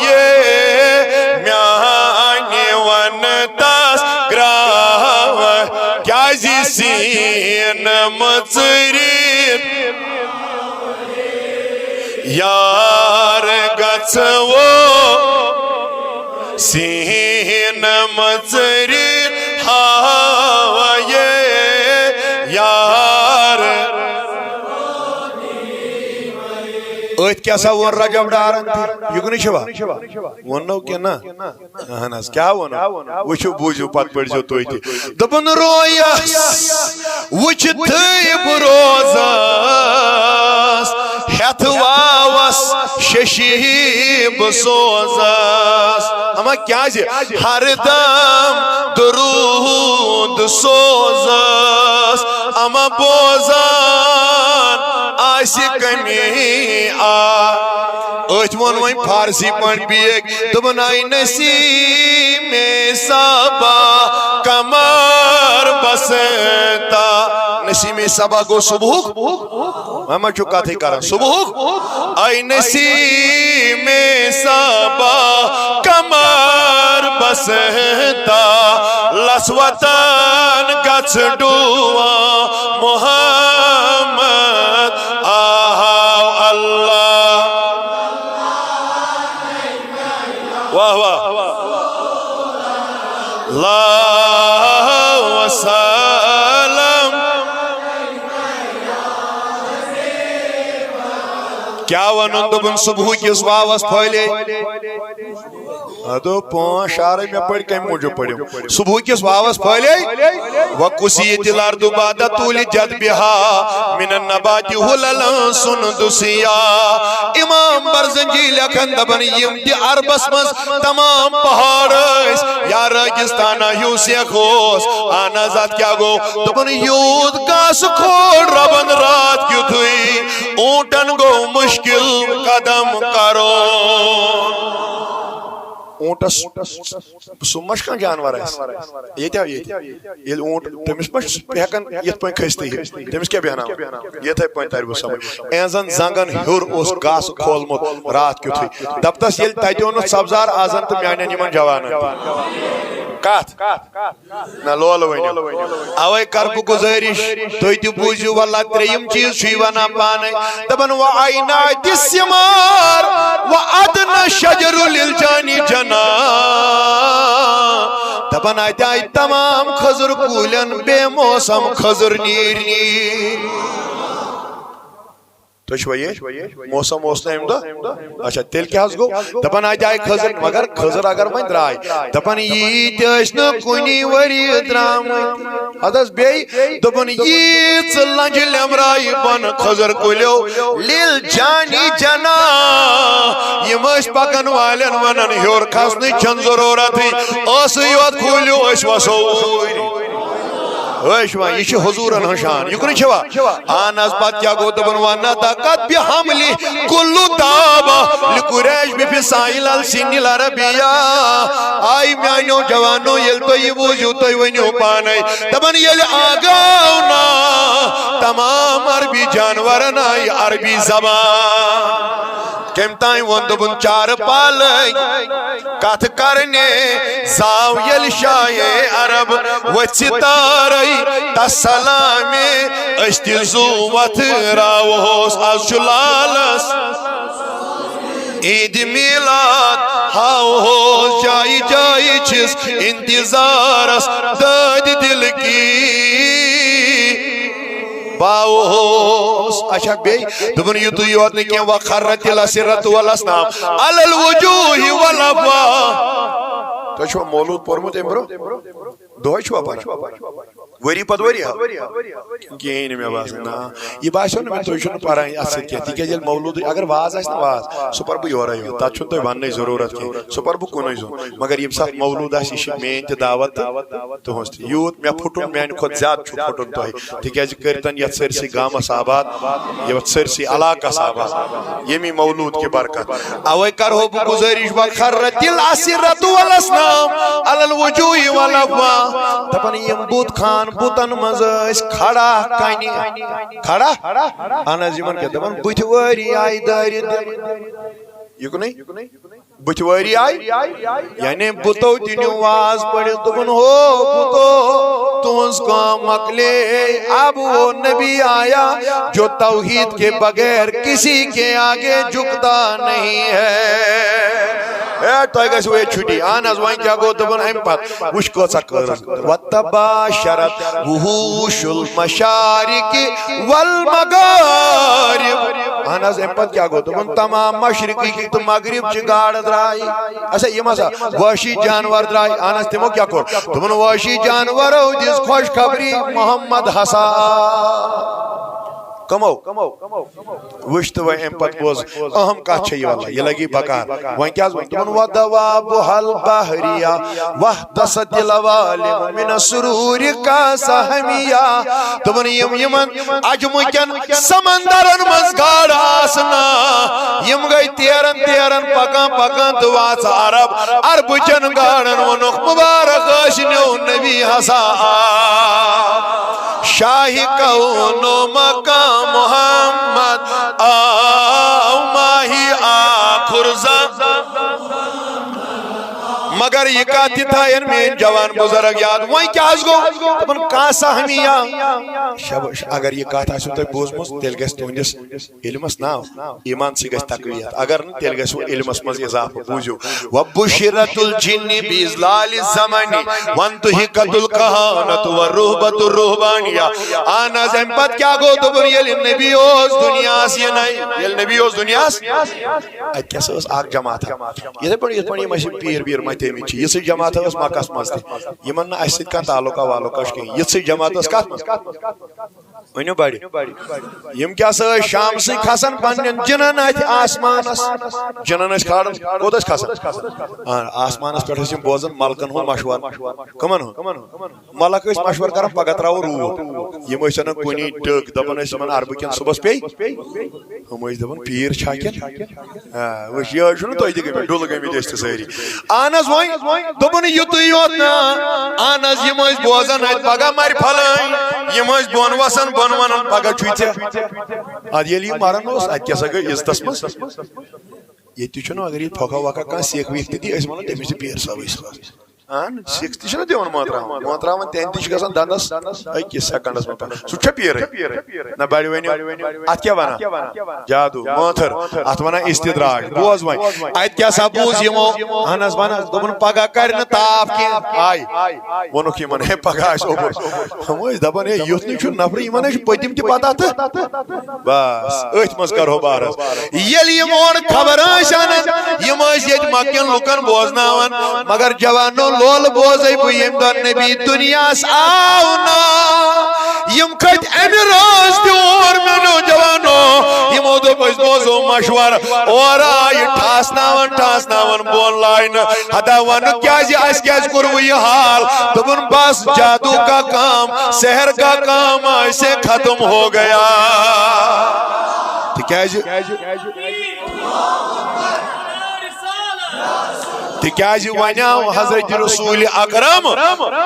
میانہِ ونتس۔ گراوے کیازِ سیٖن مژرِتھ؟ یار گژھو سیٖن مژرِتھ ہاوے یار۔ أتھۍ کیٛاہ سا ووٚن رجب ڈارن تہِ؟ یہِ کُنُے چھُوا؟ ووٚننو کِنہٕ نہ؟ اہن حظ، کیٛاہ ووٚنُن؟ وٕچھِو، بوٗزِو، پتہٕ پٔرۍزیو تُہۍ تہِ۔ دوٚپُن، رویس وٕچھتھٕے بہٕ روزس، ہٮ۪تھ واوس ششی بہٕ سوزس۔ اما کیٛازِ؟ ہر دم درود سوزس، اما بوزان آسہِ کمی آ۔ أتھۍ ووٚن وۄنۍ فارسی پٲٹھۍ بیٚیہِ، دوٚپُن، اے نسیم صبا کمر بستا۔ نسیم صبا گوٚو صبحُک؟ وۄنۍ ما چھُو کتھٕے کران؟ صبحُک؟ اے نسیم صبا کمر بستا، لس وطن گژھ ڈوان محمد۔ آہا اللہ۔ واہ واہ۔ اللہ وسلم۔ کیٛاہ وَنُن؟ دوٚپُن، صبحُکِس واوَس پھٲلے۔ اَدٕ پانٛژھ شعرے مےٚ پٔرۍ، کَمہِ موٗجوٗب پٔرِم؟ صبحُکِس واوَس پھٲلے۔ وَکُسِیَتِ الْأَرْضُ بَعْدَ طُولِ جَدْبِهَا مِنَ النَّبَاتِ حُلَلًا سُنْدُسِيَّا۔ امام برزنجی لیکھان، دپان، یم تہِ عربس منٛز تمام پہاڑ ٲسۍ یا ریگستانہ ہیوٗ سیکھ اوس، اہن حظ، اتھ کیٛاہ گوٚو؟ دوٚپُن، یوٗت گاسہٕ کھول ربن راتھ کیُتھُے، اوٗنٹن گوٚو مُشکِل قدم کرُن۔ اوٗنٹس سُہ ما چھُ کانٛہہ جانور آسہِ؟ ییٚتہِ آو ییٚتہِ۔ ییٚلہِ اوٗنٹ، تٔمِس ما چھُ ہٮ۪کان یِتھ پٲٹھۍ کھٔسِتھٕے ہیٚتھ؟ تٔمِس کیٛاہ بیٚہناوان؟ یِتھَے پٲٹھۍ تَرِ وۄنۍ سمجھ۔ اِہِنٛزَن زنٛگَن ہیوٚر اوس گاسہٕ کھولمُت راتھ کیُتھُے۔ دَپتَس، ییٚلہِ تَتہِ اوٚنُتھ سبزار آزَن تہٕ میٛانٮ۪ن یِمَن جوانَن تہِ۔ کَتھ؟ نہ، لولہٕ ؤنِو۔ اَوَے کَرٕ بہٕ گُزٲرِش، تُہۍ تہِ بوٗزِو، واللہ، ترٛیٚیِم چیٖز چھُ یہِ وَنان پانَے۔ دَپان، وَأَيْنَ عَدِ الثِّمَارُ وَأَدْنَى الشَّجَرُ لِلْجَانِ جَنَاحًا۔ دَپان، اَتہِ آیہِ تمام خٔزٕر کُلٮ۪ن بے موسم خٔزٕر نیٖرۍ نیٖرۍ۔ تُہۍ چھِوا ییٚتھۍ؟ موسم اوس نہٕ اَمہِ دۄہ؟ اچھا، تیٚلہِ کیٛاہ حظ گوٚو؟ دَپان، اَتہِ آیہِ خٔزٕر، مگر خٔزٕر اگر وۄنۍ درٛاے، دَپان، ییٖتۍ ٲسۍ نہٕ کُنی ؤری درٛامٕتۍ۔ اَدٕ حظ بیٚیہِ دوٚپُن، ییٖژ لنجہِ لیمرایہِ بۄنہٕ خٔزٕر کُلیو، لِلْجَانِ جَنَاحًا۔ یِم ٲسۍ پکن والٮ۪ن ونان، ہیوٚر کھسنٕچ چھَنہٕ ضروٗرتٕے، ٲسٕے یوت کھوٗلِو، أسۍ وسو اوٗرۍ۔ ٲسۍ وۄنۍ، یہِ چھِ حضوٗرن ہٕنٛز شان، یہِ کُنُے چھوا؟ اہن حظ، پتہٕ کیٛاہ گوٚو؟ دوٚپُن، وَنَطَقَتْ بِالْحَمْلِ كُلُّ الدَّابَاتِ لِقُرَيْشٍ بِفُصَاحِّ الْأَلْسِنِ الْعَرَبِيَّةِ۔ آے میٛانیو جوانو، ییٚلہِ تُہۍ یہِ بوٗزِو، تُہۍ ؤنِو پانَے۔ دَپان، ییٚلہِ آگاہ آو نا تمام عربی جانورن، آیہِ عربی زبان۔ کٔمۍ تام ووٚن، دوٚپُن، چارٕ پالٕنۍ کتھ کرنہِ، زاو ییٚلہِ شاہِ عرب ؤژھِ تارے تس سلامہِ، أسۍ تہِ زُو وتھراوہوس، از چھُ لالس عید میلاد، ہاوہوس جایہِ جایہِ، چھِس انتظارس دٲدِ دِلہٕ کی۔ باوہوس۔ اچھا، بیٚیہِ دوٚپُن، یُتُے یوت نہٕ کینٛہہ، وخرت الاسرة والاصنام علی الوجوہ والافواہ۔ تۄہہِ چھُوا مولوٗد پوٚرمُت اَمہِ برٛونٛہہ؟ دۄہے چھُوا پران؟ ؤری پتہٕ ؤری ہا؟ کِہیٖنۍ نہٕ مےٚ باسان، نہ۔ یہِ باسیٚو نہٕ مےٚ، تُہۍ چھِو نہٕ پَران اَتھ سۭتۍ کینٛہہ، تِکیٛازِ ییٚلہِ مولوٗدٕے، اگر واز آسہِ نہ واز، سُہ پَرٕ بہٕ یورَے یوت، تَتھ چھُنہٕ تۄہہِ وَننٕچ ضروٗرت کینٛہہ، سُہ پَرٕ بہٕ کُنُے زوٚن۔ مگر ییٚمہِ ساتہٕ مولوٗد آسہِ، یہِ چھِ میٛٲنۍ تہِ دعوت تہٕ تُہٕنٛز تہِ۔ یوٗت مےٚ پھُٹُن، میٛانہِ کھۄتہٕ زیادٕ چھُ پھُٹُن تۄہہِ، تِکیٛازِ کٔرۍتَن یَتھ سٲرسٕے گامَس آباد، یَتھ سٲرسٕے علاقَس آباد، ییٚمی مولوٗد کہِ برکت۔ اوے کرہو بہٕ گزٲرِش، وخرت الاسرة والاصنام علی الوجوہ والافواہ۔ دپان یِم بُت خان بُتن منٛز ٲسۍ کھڑا کنہِ۔ کھڑا؟ اہن حظ، یِمن کیٛاہ دپان؟ بُتھِ وٲری آیہِ دٲرِتھ دِنہٕ۔ یہِ کُنُے؟ بُتھِ وٲری آیہِ؟ یعنی بُتو تہِ نیوٗ واز پٔرِتھ، دوٚپُن، ہو بُتو، تُہنٛز کٲم مۄکلے۔ اب وہ نبی آیا جو توحید کے بغیر کسی کے آگے جھکتا نہیں ہے۔ ہے، تۄہہِ گژھِوٕ ییٚتہِ چھُٹی۔ اہن حظ، وۄنۍ کیٛاہ گوٚو؟ دوٚپُن، اَمہِ پتہٕ وٕچھ کۭژاہ کٲژ۔ وتباشرت وحوش المشارق والمغارب۔ اہن حظ، اَمہِ پتہٕ کیٛاہ گوٚو؟ دوٚپُن، تمام مشرقٕکۍ تہٕ مغرب چہِ گاڈٕ درٛایہِ۔ اچھا، یِم ہسا وحشی جانور درٛاے۔ اہن حظ، تِمو کیٛاہ کوٚر؟ دوٚپُن، وحشی جانورو دِژ خۄشخبری محمد ہسا۔ کمو؟ وٕچھ تہٕ وۄنۍ اَمہِ پتہٕ بوز، اہم کتھ چھےٚ یہِ، واللہ، یہِ لگی بکار۔ وۄنۍ کیٛاہ حظ وۄنۍ؟ دوٚپُن، ودواب البحریہ واحتست العوالم من السرور کاسہمیہ۔ دوٚپُن، یِم یِمن اجمہٕ کٮ۪ن سمندرن منٛز گاڈٕ آسہٕ نا، یِم گٔے تیرن تیرن پکان پکان تہٕ واژٕ عرب۔ عربہٕ چٮ۪ن گاڈن ووٚنُکھ، مبارک ٲسۍ نیو نبی ہسا آ۔ شاہ کون و مقام محمد آو ماہی آخر زمان۔ مگر یہِ کتھ تہِ تھاین میٲنۍ جوان بزرگ یاد۔ وۄنۍ کیٛاہ حظ گوٚو؟ دپان، کاسہمیہ۔ شب-، اگر یہِ کتھ آسِوٕ تۄہہِ بوٗزمٕژ، تیٚلہِ گژھِ تُہنٛدِس علمس ناو، ایمان سۭتۍ گژھِ تقویت۔ اگر نہٕ، تیٚلہِ گژھِ وۄنۍ علمس منٛز اضافہٕ۔ بوٗزِو، وبشرت الجن باذلال الزمن وانتهكت الكهانة ورهبة الرهبانية۔ اہن حظ، امہِ پتہٕ کیٛاہ گوٚو؟ دوٚپُن، ییٚلہِ نبی اوس دُنیاہس یِنَے، ییٚلہِ نبی اوس دُنیاہس، اتہِ کیٛاہ سا ٲس اکھ جماعت؟ یِتھے پٲٹھۍ، یِتھ پٲٹھۍ یِم اَسہِ پیٖر ویٖر مَتیمٕتۍ چھِ، یِژھٕے جماعت ٲس مکس منٛز تہِ۔ یِمن نہٕ اَسہِ سۭتۍ کانٛہہ تعلقہ والُکہ چھُ کِہیٖنۍ۔ یِژھٕے جماعت ٲس کتھ منٛز؟ ؤنِو بڑِ۔ یِم کیٛاہ سا ٲسۍ شامسٕے کھسان پننٮ۪ن جِنن اَتھِ آسمانس؟ جِنن ٲسۍ کھالان، کوٚت ٲسۍ کھسان؟ آ، آسمانس پٮ۪ٹھ ٲسۍ یِم بوزان ملکن ہُنٛد مشورٕ۔ کٕمن ہُنٛد؟ ملک ٲسۍ مشورٕ کران، پگاہ ترٛاوو روٗد۔ یِم ٲسۍ انان کُنی ٹٔکۍ، دپان ٲسۍ یِمن عربہٕ کٮ۪ن صُبحس پیٚیہِ۔ ہُم ٲسۍ دپان، پیٖر چھا کِنہٕ؟ آ، وٕچھ، یہِ حظ چھُنہٕ تُہۍ تہِ گٔمٕتۍ، ڈُلہٕ گٔمٕتۍ ٲسۍ تہِ سٲری۔ اہن حظ، وۄنۍ دوٚپُن، یُتُے یوت نا، اہن حظ، یِم ٲسۍ بوزان اَتہِ، پگاہ مَرِ پھلٲنۍ، یِم ٲسۍ بۄن وَسان، بۄن وَنان، پگاہ چھُے ژےٚ۔ اَدٕ ییٚلہِ یہِ مَران اوس، اَتہِ کیٛاہ سا گٔے عزتَس منٛز؟ ییٚتہِ تہِ چھُنہٕ، اگر ییٚتہِ پھۄکھا وۄکھا کانٛہہ سیٚکھ ویٚکھ تہِ دی، أسۍ وَنو تٔمِس چھِ پیٖر صٲبٕے صٲب۔ اہن، سِکھ تہِ چھِنہ دِوان مٲنٛتراوان۔ مٲنٛتراوان تَمہِ تہِ چھِ گژھان دَنٛدَس أکِس سٮ۪کنٛڈَس منٛز پَتھ۔ سُہ چھا پیٖرٕے؟ نہ، بَڑِ ؤنِو، اَتھ کیٛاہ وَنان؟ جادوٗ، مٲنٛتھٕر، اَتھ وَنان استدراج۔ بوز وۄنۍ، اَتہِ کیٛاہ سا بوٗز یِمو؟ اہن حظ، وَن حظ، دوٚپُن، پَگاہ کَرِ نہٕ تاپھ کینٛہہ۔ آے، ووٚنُکھ یِمَن، ہے، پَگاہ آسہِ اوٚبُر۔ ہُم ٲسۍ دَپان، ہے، یُتھ نہٕ چھُ نفرٕ، یِمَن ہے چھُ پٔتِم تہِ پَتہ تہٕ۔ بس، أتھۍ منٛز کرہو بہٕ عرض۔ ییٚلہِ یِم اورٕ خبر ٲسۍ اَنان، یِم ٲسۍ ییٚتہِ مۄکلٮ۪ن لُکن بوزناوان، مگر جوانو، لولہٕ بوزے بہٕ ییٚمہِ دۄہ نبی دُنیاہس آو نا، یِم کھٔتۍ اَمہِ رٲژ تہِ اور، میٛانیو جوانو۔ یِمو دوٚپ، أسۍ بوزو مشورٕ، اورٕ آیہِ ٹھاسناوان، ٹھاسناوان بۄن لاینہٕ۔ ہتا وَنہٕ، کیٛازِ، اَسہِ کیٛازِ کوٚروٕ یہِ حال؟ دوٚپُن، بس، جادو کا کام، سحر کا کام ایسے ختم ہو گیا۔ تِکیٛازِ، تِکیٛازِ وۄنۍ آو حضرت رسول اکرم،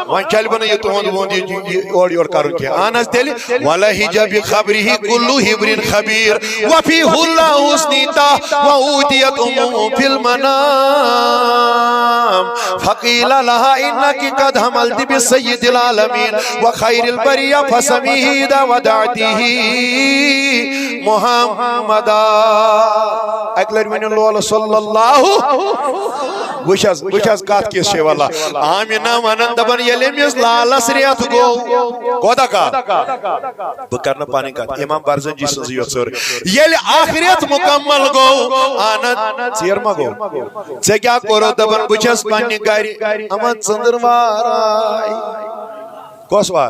وۄنۍ چلہِ بہٕ نہٕ یہِ تُہُنٛد وُہُنٛد یہِ، یہِ اورٕ یورٕ کرُن کینٛہہ۔ اہن حظ تیٚلہِ، ولحج بخبره کل حبر خبیر، وفی اللہ حسنیتا، وأوتیت أمه فی المنام، فقیل لها انک قد حملت بسید العالمین وخیر البریہ فسمیه اذا ودعته محمدا۔ اکہِ لٹہِ ؤنِو لولہٕ صلی اللہ۔ وٕچھ حظ، وٕچھ حظ کتھ کِژھ چھے واللہ۔ آمنہ ونان دپان، ییٚلہِ أمِس لالس رٮ۪تھ گوٚو، کوتاہ کال؟ بہٕ کرٕ نہٕ پنٕنۍ کتھ، امام برزنجی سٕنٛزٕے یوت سٲر۔ ییٚلہِ اکھ رٮ۪تھ مکمل گوٚو، اہن حظ، ژیر ما گوٚو؟ ژےٚ کیٛاہ کوٚرُتھ؟ دپان، بہٕ چھَس پننہِ گرِ اما ژٔنٛدٕروار آے۔ کۄس وار؟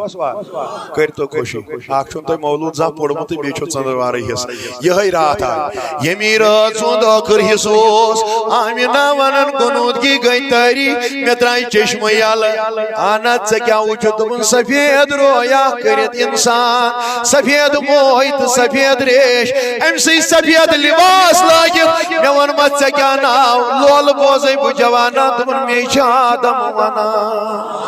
کٔرۍتو خوشی۔ اکھ چھُنہٕ تۄہہِ مولوٗد زانٛہہ پوٚرمُتٕے، بیٚیہِ چھو ژٔنٛدٕروارٕے حصہٕ۔ یِہوٚے راتھ آے۔ ییٚمی رٲژ ہُنٛد ٲخٕر حصہٕ اوس۔ آمنہ ونان قنوٗدگی گٔے طٲری، مےٚ درٛاے چشمہٕ یلہٕ۔ اہن حظ، ژےٚ کیٛاہ وُچھُتھ؟ دوٚپُن، سفید رویا کٔرِتھ انسان، سفید موے تہٕ سفید ریش، أمۍ سٕے سفید لباس لٲگِتھ۔ مےٚ ووٚنمس، ژےٚ کیٛاہ ناو؟ لولہٕ بوزے بہٕ جوانا، دوٚپُن، مے چھِ آدم ونان۔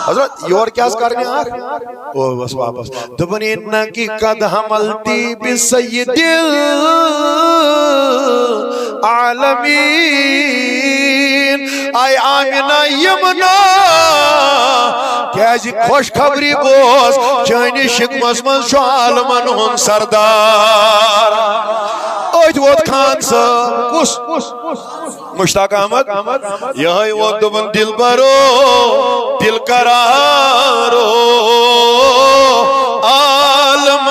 حضرت، یور کیٛاہ حظ کرنہِ آکھ؟ او، بس واپس۔ دوٚپُن، انکی قد حملتی بسید العالمین۔ اے آمنہ یمنا، کیٛازِ خوشخبری بوز، چٲنِس شِکمس منٛز چھُ عالمن ہُنٛد سردار۔ أتھۍ ووت خان صٲب۔ کُس؟ مشتاق احمد۔ یہے ووت، دوٚپُن، دلبرو، دل قرارو، عالم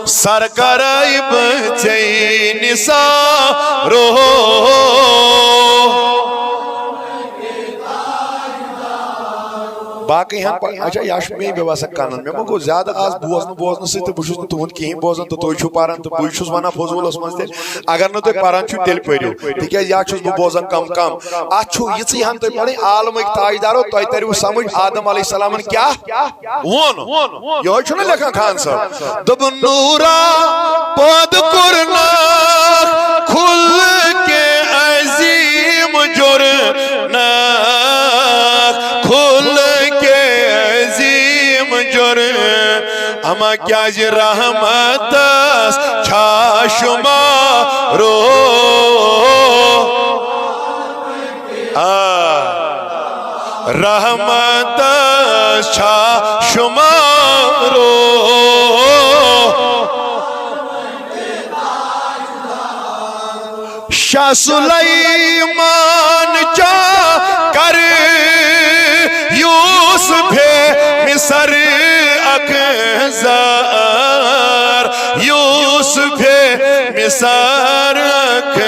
سر کرے بہٕ ژے نثارو۔ باقٕے ہن پہ-، اچھا، یہِ چھُ مےٚ، مےٚ باسان، کنن۔ مےٚ ما گوٚو زیادٕ آز بوزنہٕ، بوزنہٕ سۭتۍ، تہٕ بہٕ چھُس نہٕ تُہُنٛد کِہیٖنۍ بوزان، تہٕ تُہۍ چھِو پران، تہٕ بٕے چھُس ونان فضوٗلس منٛز تیٚلہِ۔ اگر نہٕ تُہۍ پران چھِو، تیٚلہِ پٔرِو، تِکیٛازِ یا چھُس بہٕ بوزان کم کم۔ اتھ چھُ یِژٕے ہن تۄہہِ پرٕنۍ، عالمٕکۍ تاجدارو، تۄہہِ تریو سمجھ آدم علیہ السلامن کیٛاہ ووٚن۔ یِہوٚے چھُنہ لیکھان خان صٲب؟ دوٚپُن، نوٗرا پٲدٕ کوٚرنکھ کھُل کے عظیٖم جُرنکھ، کھُل کے عظیٖم جُرن۔ اما کیٛازِ رحمتس چھا شُمارو؟ آ، رحمتس چھا شُمارو؟ شاہ سلیمان چا کر یوسف مصر اکھ زار، یوسف مصر اکھ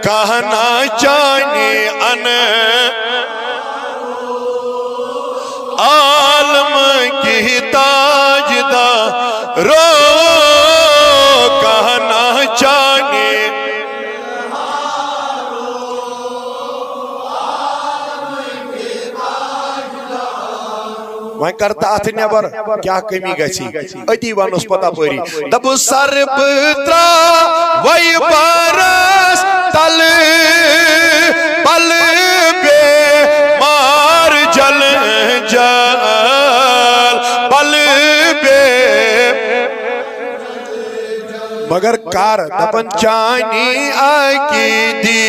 کہنا چانی ان عالم کی تاجدارو، کہنا چانی۔ وۄنۍ کر تہٕ اتھ نٮ۪بر، کیٛاہ کٔمی گژھی؟ أتی ونُس پتہٕ اپٲری۔ دپُس سر بہٕ تراوے بارس تل، پل بے مار جل جل، پل بے۔ مگر کر دپن چانی عقیدی۔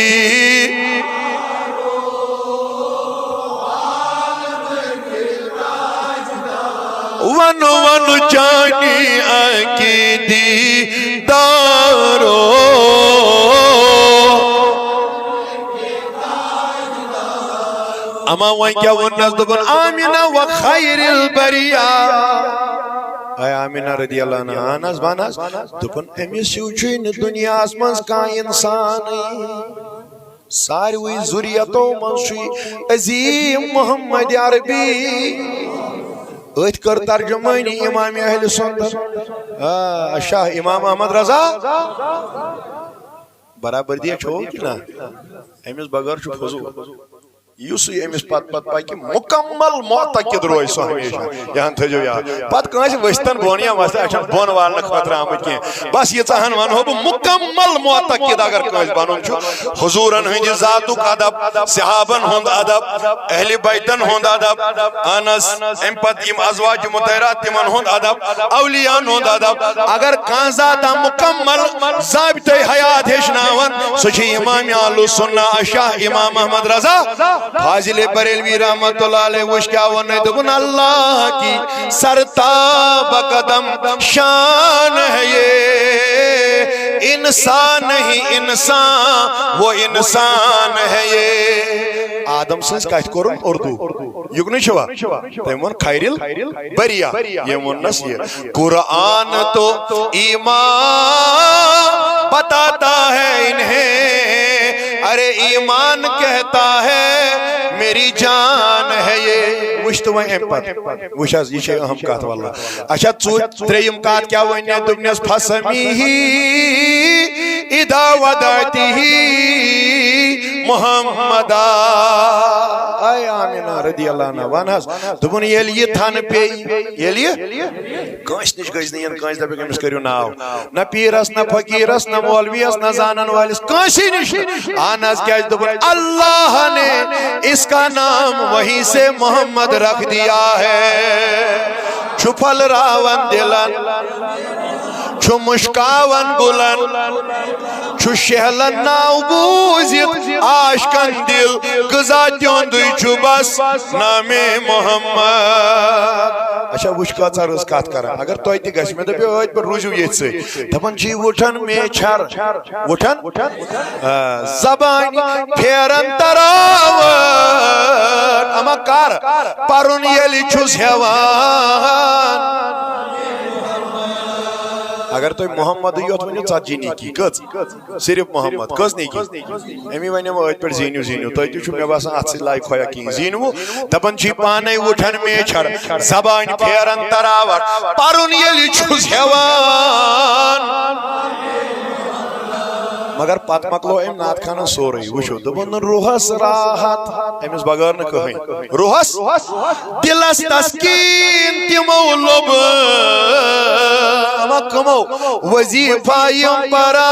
ون ون چانی عقیدی دارو۔ اما وۄنۍ کیٛاہ ووٚننس؟ دوٚپُن، آمینہ و خیر البریہ۔ اے آمینہ رضی اللہ عنہا، اہن حظ، بہن حظ۔ دوٚپُن، أمِس ہیوٗ چھُے نہٕ دُنیاہس منٛز کانٛہہ اِنسانٕے۔ ساروٕے ذُریتو منٛز چھُے عظیٖم محمد عربی۔ أتھۍ کٔر ترجمٲنی امام اہل سنت، آ، شاہ امام احمد رضا۔ برابردی چھو کِنہٕ نہ؟ أمِس بغٲر چھُ فضوٗل۔ یُس یہِ أمِس پتہٕ پتہٕ پکہِ، مُکمل معتقد روزِ سُہ ہمیشہ۔ یہِ ہن تھٲیزیو یاد۔ پتہٕ کٲنٛسہِ ؤسۍتن بۄن یا وۄستن، اَسہِ چھَنہٕ بۄن والنہٕ خٲطرٕ آمٕتۍ کینٛہہ۔ بس ییٖژاہ ہن ونہو بہٕ، مُکمل معتقد اگر کٲنٛسہِ بنُن چھُ، حضوٗرن ہٕنٛدِ ذاتُک ادب، صحابن ہُنٛد ادب، اہل بیتن ہُنٛد ادب، اہن حظ، امہِ پتہٕ یِم ازواج مطہرات تِمن ہُنٛد ادب، اولیاءن ہُنٛد ادب۔ اگر کانٛہہ ذاتا مُکمل ضابطۂ حیات ہیٚچھناوان، سُہ چھُ امام اہل سنہ شاہ امام احمد رضا فاضل بریلوی رحمت اللہ علیہ۔ وٕچھ کیٛاہ ووٚن أمۍ، دوٚپُن، اللہ کی سرتاب قدم شان ہے یہ، انسان نہیں انسان، وہ انسان ہے یہ۔ آدم سٕنٛز کتھِ کوٚرُن اردو، یُکنُے چھُوا؟ تٔمۍ ووٚن خیر البریہ، ییٚمۍ ووٚننس یہِ۔ قرآن تو ایمان بتاتا ہے انہیں، ارے ایمان کہتا ہے، میری جان ہے یہ۔ وٕچھ تہٕ وۄنۍ اَمہِ پتہٕ۔ وٕچھ حظ، یہِ چھےٚ اہم کتھ واللہ۔ اچھا، ژوٗ-، ترٛیٚیِم کتھ کیٛاہ وَنہِ؟ دوٚپنَس، "فسمیہ اذا ودعتہ محمدا۔" اے آمینہ رضی اللہ عنہ، وَن حظ۔ دوٚپُن، ییٚلہِ یہِ تھن پیٚیہِ، ییٚلہِ یہِ کٲنٛسہِ نِش گٔژھۍ نہٕ یِن، کٲنٛسہِ دَپٮ۪کھ، "أمِس کٔرِو ناو۔" نہ پیٖرس، نہ فقیٖرس، نہ مولویس، نہ زانن وٲلِس، کٲنٛسی نِش نہٕ۔ اہن حظ، کیٛازِ دوٚپُن، اللہ نے اس کا نام وہیں سے محمد رکھ دیا ہے۔ چھُ پھٔلراوان دِلن، چھُ مُشکاوان گُلن، چھُ شہلن ناو بوٗزِتھ عاشقن دِل، غذا تِہُنٛدُے چھُ بس نامِ محمد۔ اچھا، وٕچھ کۭژاہ رٕژ کتھ کران۔ اگر تۄہہِ تہِ گژھِ، مےٚ دَپیو، أتھۍ پٮ۪ٹھ روٗزِو ییٚتھۍ سۭتۍ۔ دَپان چھِ، وٕٹھن میچھر، وٕٹھن، آ، زبانہِ پھیرن تراوٹ۔ اما کر پرُن ییٚلہِ چھُس ہٮ۪وان۔ اگر تُہۍ محمدٕے یوت ؤنِو، ژتجی نیکی۔ کٔژ؟ صرف محمد۔ کٔژ نیکی؟ أمی وَنیو وۄنۍ أتھۍ پٮ۪ٹھ زیٖنِو، زیٖنِو۔ تۄہہِ تہِ چھُو مےٚ باسان اَتھ سۭتۍ لایق خۄیا کِہیٖنۍ۔ زیٖنِوٕ؟ دَپان چھِ پانَے وٕٹھن میچھر، زبانہِ پھیرن تراوٹ، پَرُن ییٚلہِ چھُس ہٮ۪وان۔ مگر پَتہٕ مۄکلو أمۍ نعت خانَن سورُے۔ وٕچھِو، دوٚپُن، روحس راحت، أمِس بغٲر نہٕ کٕہٕنۍ۔ روحس، دِلس تسکیٖن تِمو لوٚب۔ اما کٕمو؟ وظیفہ یِم پران۔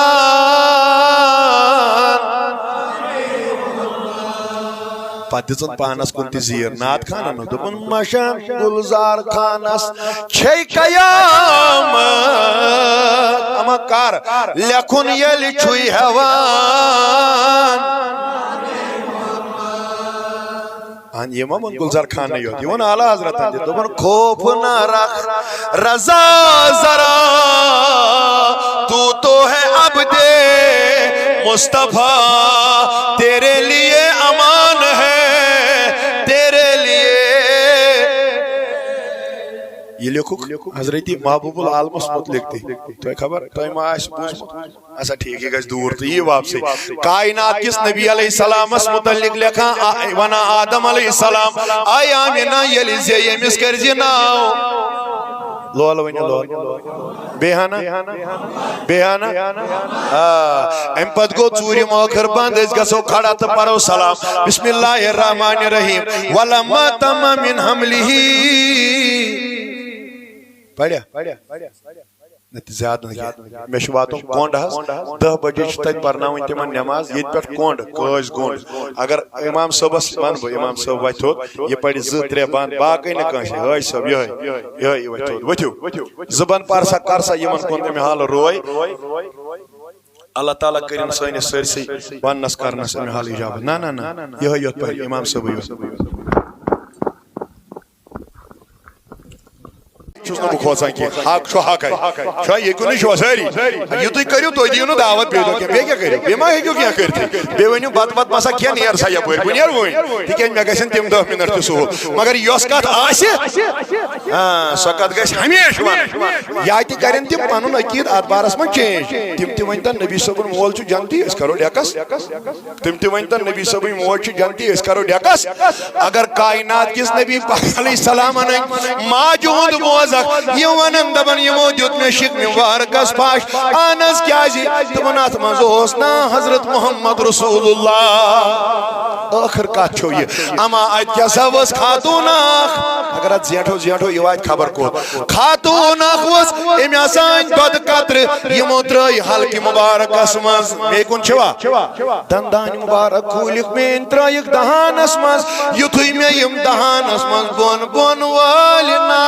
پتہٕ دِژٕن پانس کُن تہِ زیٖر۔ نعت خانن دوٚپُن، مشان گُلزار خانس چھے قیامت۔ اما کر لیکھُن ییٚلہِ چھُے ہٮ۪وان۔ اہن، یہِ ما ووٚن گُلزار خانٕے یوت، یہِ ووٚن اعلیٰ حضرتن تہِ۔ دوٚپُن، خوف نہ رکھ رضا ذرا، تو تو ہے عبد مصطفیٰ، تیرے لیے امان ہے، تیرے لیے۔ یہِ لیوٚکھُکھ حضرت محبوب العالمس متعلق تہِ۔ تۄہہِ خبر، تۄہہِ ما آسہِ بوٗزمُت؟ اچھا، ٹھیک، یہِ گژھِ دوٗر تہٕ یی واپسٕے۔ کائنات کِس نبی علیہ السلامس متعلق لیکھان، آ-، ونان آدم علیہ السلام، اے آمینہ، ییٚلہِ زیٚیہِ أمِس کٔرۍ زِ ناو۔ لول ؤنِو، لول۔ بیٚیہِ ہنا؟ بیٚیہِ ہنا؟ آ، اَمہِ پتہٕ گوٚو ژوٗرِم ٲخٕر بنٛد، أسۍ گژھو کھڑا تہٕ پرو سلام۔ بسم اللہ الرحمن الرحیم۔ ولما تم من حملہ۔ پریا؟ نہ تہٕ زیادٕ نہٕ کینٛہہ۔ مےٚ چھُ واتُن کۄنٛڈ حظ، دَہ بجے چھِ تَتہِ پَرناوٕنۍ تِمَن نٮ۪ماز، ییٚتہِ پٮ۪ٹھ کۄنٛڈ، کٲج گوٚنٛڈ۔ اگر اِمام صٲبَس وَنہٕ بہٕ، اِمام صٲب وَتھِ تھوٚد، یہِ پَرِ زٕ ترٛےٚ بَنٛد، باقٕے نہٕ کٲنٛسہِ۔ حٲج صٲب، یِہوٚے، یِہوٚے، یہِ وَتھِ تھوٚد، ؤتھِو۔ زٕ بَنٛد پَر سا، کَر سا یِمَن کُن اَمہِ حالہٕ روے۔ اللہ تعالیٰ کٔرِن سٲنِس سٲرسٕے وَننَس کَرنَس اَمہِ حالہٕ اِجابت۔ نہ، نہ، نہ، یِہوٚے یوت پَرِ اِمام صٲبٕے یوت۔ چھُس نہٕ بہٕ کھوژان کینٛہہ۔ حق چھُ حقے۔ چھا ییٚتہِ کُنُے چھُوا سٲری؟ یہِ تُہۍ کٔرِو، تُہۍ دِیِو نہٕ دعوت بیٚیہِ دۄہ کینٛہہ۔ بیٚیہِ کیٛاہ کٔرِو؟ بیٚیہِ ما ہیٚکِو کینٛہہ کٔرِتھ؟ بیٚیہِ ؤنِو، بَتہٕ وَتہٕ ما سا کھٮ۪ن، نیر سا یَپٲرۍ۔ بہٕ نیرٕ وٕنۍ۔ تِکیٛازِ مےٚ گژھن تِم دَہ مِنَٹ تہِ سہوٗل۔ مگر یۄس کَتھ آسہِ، آ، سۄ کَتھ گژھِ ہمیشہِ وَنٕنۍ۔ یا تہِ کَرن تِم پَنُن عقیٖد اَتھ بارَس منٛز چینج۔ تِم تہِ ؤنۍتَن، نبی صٲبُن مول چھُ جنتی، أسۍ کَرو ڈٮ۪کَس۔ تِم تہِ ؤنۍتَن، نبی صٲبٕنۍ موج چھِ جنتی، أسۍ کَرو ڈٮ۪کَس۔ اگر کائنات کِس نبی پاک علیہ السلام اَنٕنۍ ماجہِ ہُنٛد موزٕ اکھ، یِم وَنَن، دَپَن، یِمو دیُت مےٚ شِکمہِ مُبارکَس پھَش۔ اہن حظ، کیٛازِ؟ دوٚپُن، اَتھ منٛز اوس ناو حضرت محمد رسول اللہ۔ ٲخٕر کَتھ چھو یہِ۔ اما اَتہِ کیٛاہ سا ؤژھ خاتوٗن اکھ؟ اگر اَتھ زیٹھو زیٹھو، یہِ واتہِ خبر کوٚت۔ خاتوٗن اکھ ؤژھ، أمۍ ہسا أنۍ دۄدٕ قطرٕ، یِمو ترٛٲے حلقہِ مُبارکَس منٛز۔ مے کُن چھِوا؟ دندان مبارک کھوٗلِکھ میٲنۍ، ترٲیِکھ دہانس منٛز۔ یُتھُے مےٚ یِم دہانس منٛز بۄن بۄن وٲلۍ نا،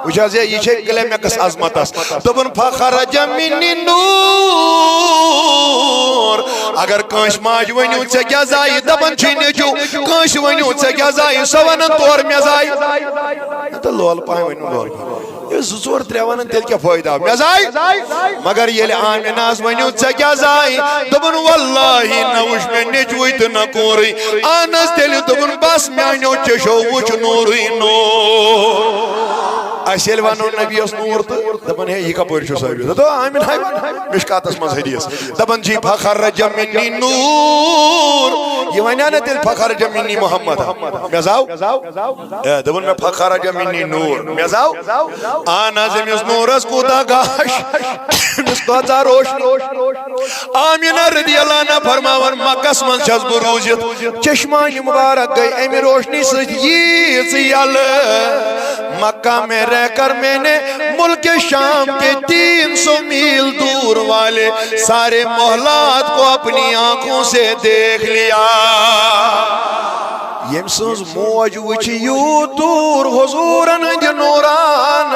وٕچھ حظ، یہِ چھے climax عظمتس۔ دوٚپُن، فخرج منی نور۔ اگر کٲنٛسہِ ماجہِ ؤنِو، ژےٚ کیٛاہ زایہِ؟ دپان چھُے نیٚچو، کٲنٛسہِ ؤنِو، ژےٚ کیٛاہ زایہِ؟ سۄ ونان، تورٕ مےٚ زایہِ۔ تہٕ لول پہم ؤنِو، لول پہم۔ ییٚلہِ زٕ ژور ترٛےٚ ونن، تیٚلہِ کیٛاہ فٲیدٕ آو؟ مےٚ زاے۔ مگر ییٚلہِ آمناہس ؤنِو، ژےٚ کیٛاہ زاے؟ دوٚپُن، واللہ نہ وُچھ مےٚ نیٚچوٕے تہٕ نہ کوٗرٕے۔ اہن حظ، تیٚلہِ دوٚپُن، بس میٛانیو چشو وُچھ نوٗرٕے نوٗر۔ اسہِ ییٚلہِ ونو نبی یس نوٗر تہٕ دپان، ہے، یہِ کپٲرۍ چھُ ثٲبت؟ دوٚپُن، آمنہ، مشکاتس منٛز حدیث، دپان، جی، فخرج منی نور۔ یہِ ونیا نہ تیٚلہِ، فخرج منی محمد؟ مےٚ زاو؟ اے، دوٚپُن مےٚ، فخرج منی نور، مےٚ زاو؟ اہن حظ، أمِس نوٗرس کوٗتاہ گاش، أمِس کۭژاہ روشنی۔ آمینہ رضی اللہ عنہا فرماوان، مکس منٛز چھَس بہٕ روٗزِتھ، چشمانِ مبارک گٔے اَمہِ روشنی سۭتۍ ییٖژ یَلہٕ۔ مکہ میں رہ کر میں نے ملک شام کے تین سو میل دور والے سارے محلات کو اپنی آنکھوں سے دیکھ لیا۔ ییٚمۍ سٕنٛز موج وٕچھِ یوٗت دوٗر حضوٗرن ہٕنٛدِ نوٗران۔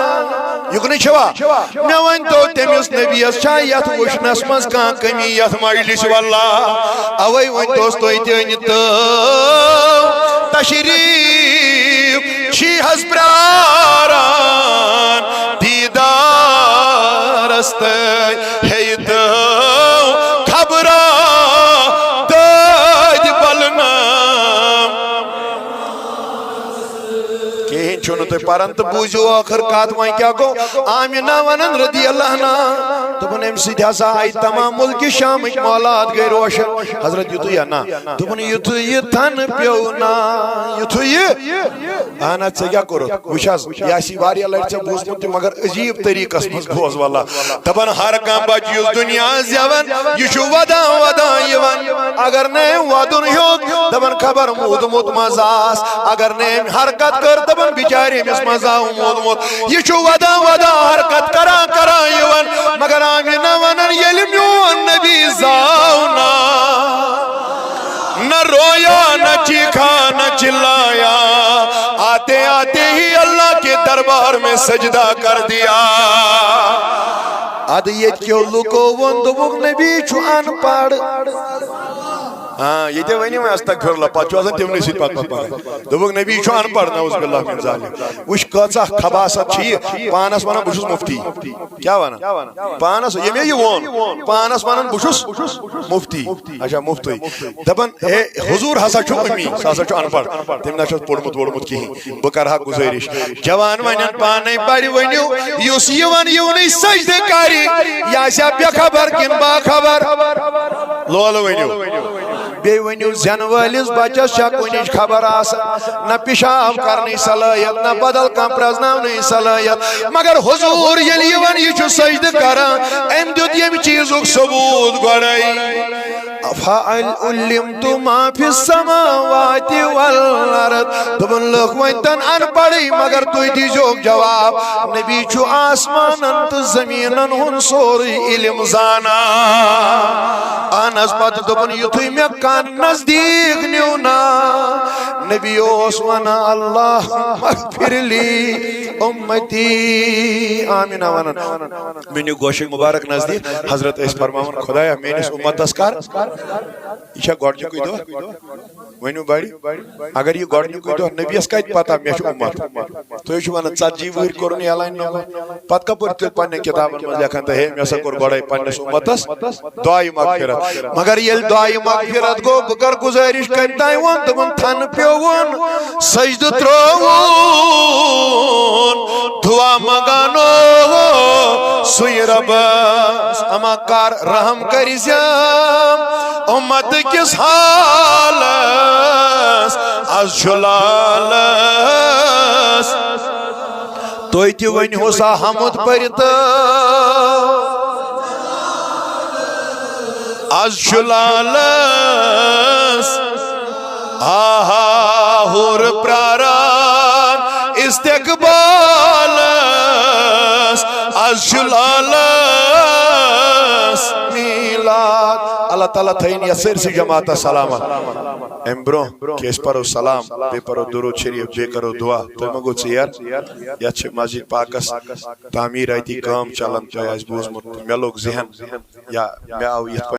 یُکنُے چھوا؟ مےٚ ؤنۍ تو، تٔمِس نبیَس چھا یَتھ وٕچھنَس منٛز کانٛہہ کمی یَتھ مجلسِ؟ واللہ، اَوَے ؤنۍ دوستو، تہِ أنۍ تو تشریٖف، چھی حظ پرٛاران دیٖدارَس تہٕ ہیٚیہِ تو خبرا دٲدۍ بلنہٕ۔ کِہیٖنۍ چھُنہٕ تُہۍ پران تہٕ بوٗزِو ٲخٕر کتھ وۄنۍ کیٛاہ گوٚو۔ آمینہ ونان رضی اللہ عنہا، دوٚپُن، اَمہِ سۭتۍ ہسا آیہِ تمام مُلکہِ شامٕکۍ محلات گٔے روشن۔ حضرت، یُتھُے یا نہ؟ دوٚپُن، یُتھُے یہِ تھن پیوٚو نا، یُتھُے یہِ۔ اہن حظ، ژےٚ کیٛاہ کوٚرُتھ؟ وٕچھ حظ، یہِ آسی واریاہ لٹہِ ژےٚ بوٗزمُت تہِ، مگر عجیٖب طریٖقس منٛز بوز واللہ۔ دپان ہر کانٛہہ بچہٕ یُس دُنیا زٮ۪وان، یہِ چھُ ودان ودان یِوان۔ اگر نہٕ أمۍ ودُن ہیوٚت، دپان خبر موٗدمُت منٛز آس۔ اگر نہٕ أمۍ حرکت کٔر، دپان بِچارِ أمِس منٛز آو موٗدمُت۔ یہِ چھُ ودان ودان حرکت کران کران یِوان۔ مگر آمینہ ونان، ییٚلہِ میون نبی زاو نا، نہ رویا، نہ چیخا، نہ چلایا، آتے آتے ہی اللہ کے دربار میں سجدہ کر دیا۔ ادٕ ییٚتہِ کیو لُکو ووٚن، دوٚپُکھ، نبی چھُ ان پڑھ۔ ہاں، ییٚتہِ ؤنِو وۄنۍ استغفر اللہ، پتہٕ چھُ آسان تِمنٕے سۭتۍ پتہٕ پتہٕ پکان۔ دوٚپُکھ، نبی چھُ ان پڑھ، نعوذ باللہ من ذالک۔ وٕچھ کۭژاہ خباثت چھِ یہِ، پانس ونان، بہٕ چھُس مفتی۔ کیٛاہ ونان؟ پانس، ییٚمۍ یہِ ووٚن، پانس ونان، بہٕ چھُس مفتی۔ اچھا، مفتی۔ دپان، ہے، حضور ہسا چھُ اُمی، سُہ ہسا چھُ ان پڑھ، تٔمۍ نہ چھُ پوٚرمُت ووٚرمُت کِہیٖنۍ۔ بہٕ کرٕ ہا گُزٲرِش، جوان ونن پانے پرِ، ؤنِو، یُس یِوان یِونٕے سجدٕ کرِ، یہِ آسیا بے خبر کِنہٕ باخبر؟ لولہٕ ؤنِو۔ بیٚیہِ ؤنِو، زٮ۪نہٕ وٲلِس بچس چھا کُنِچ خبر آسان؟ نہ پِشاب کرنٕچ صلٲحیت، نہ بدل کانٛہہ پرزناونٕچ صلٲحیت۔ مگر حضور ییٚلہِ یِوان، یہِ چھُ سجدٕ کران، أمۍ دیُت ییٚمہِ چیٖزُک ثبوٗت گۄڈَے۔ فَهَلْ عُلِّمْتُمْ مَا فِي السَّمَاوَاتِ وَالْأَرْضِ۔ دوٚپُن، لُکھ ؤنۍتن ان پڑھٕے، مگر تُہۍ دیٖزیوکھ جواب، نبی چھُ آسمانن تہٕ زمیٖنن ہُنٛد سورُے علم زانان۔ اہن حظ، پتہٕ دوٚپُن، یُتھُے مےٚ کانٛہہ نزدیٖک نیوٗ نا، نبی اوس ونان، اللہم اغفر لی امتی۔ آمینہ ونان۔ مےٚ نیوٗ گوشہِ مبارک نزدیٖک، حضرت ٲسۍ فرماوان، خدایا، میٲنِس اُمتس کر۔ یہِ چھا گۄڈٕنیُکُے دۄہ؟ ؤنِو بڑِ۔ اگر یہِ گۄڈٕنیُکُے دۄہ، نبیَس کتہِ پتہ مےٚ چھُ اُمت؟ تُہۍ چھِو ونان، ژتجی وٕہٕرۍ کوٚرُن اعلان نوٚمُت۔ پتہٕ کپٲرۍ تُہۍ پننٮ۪ن کِتابن منٛز لیکھان تہٕ ہے، مےٚ ہسا کوٚر گۄڈے پننِس اُمتس دعایہِ مغفرت؟ مگر ییٚلہِ دعایہِ مغفرت گوٚو، بہٕ کر گُزٲرِش، کتہِ تام ووٚن تِمن، تھن پیوٚوُن، سجدٕ ترٛووُن، دعا منگانو سُے ربس۔ اما کر رحم کٔرۍ زِ اُمت کِس حالس، از چھُ لالس۔ تُہۍ تہِ ؤنِو سا حمد پٔرِتھ۔ از چھُ لالس آہا ہور پراران استقبالس، از چھُ لالس میلاد۔ اللہ تعالیٰ تھٲیِن یَتھ سٲرسٕے جماعتس سلامت۔ اَمہِ برٛونٛہہ کہِ أسۍ پرو سلام، بیٚیہِ پرو درود شریف، بیٚیہِ کرو دعا، تُہۍ مہ گوٚو ژیر۔ یَتھ چھِ مسجد پاکس تعمیٖراتی کٲم چلان، تۄہہِ آسہِ بوٗزمُت، مےٚ لوٚگ ذہن یا مےٚ آو یِتھ پٲٹھۍ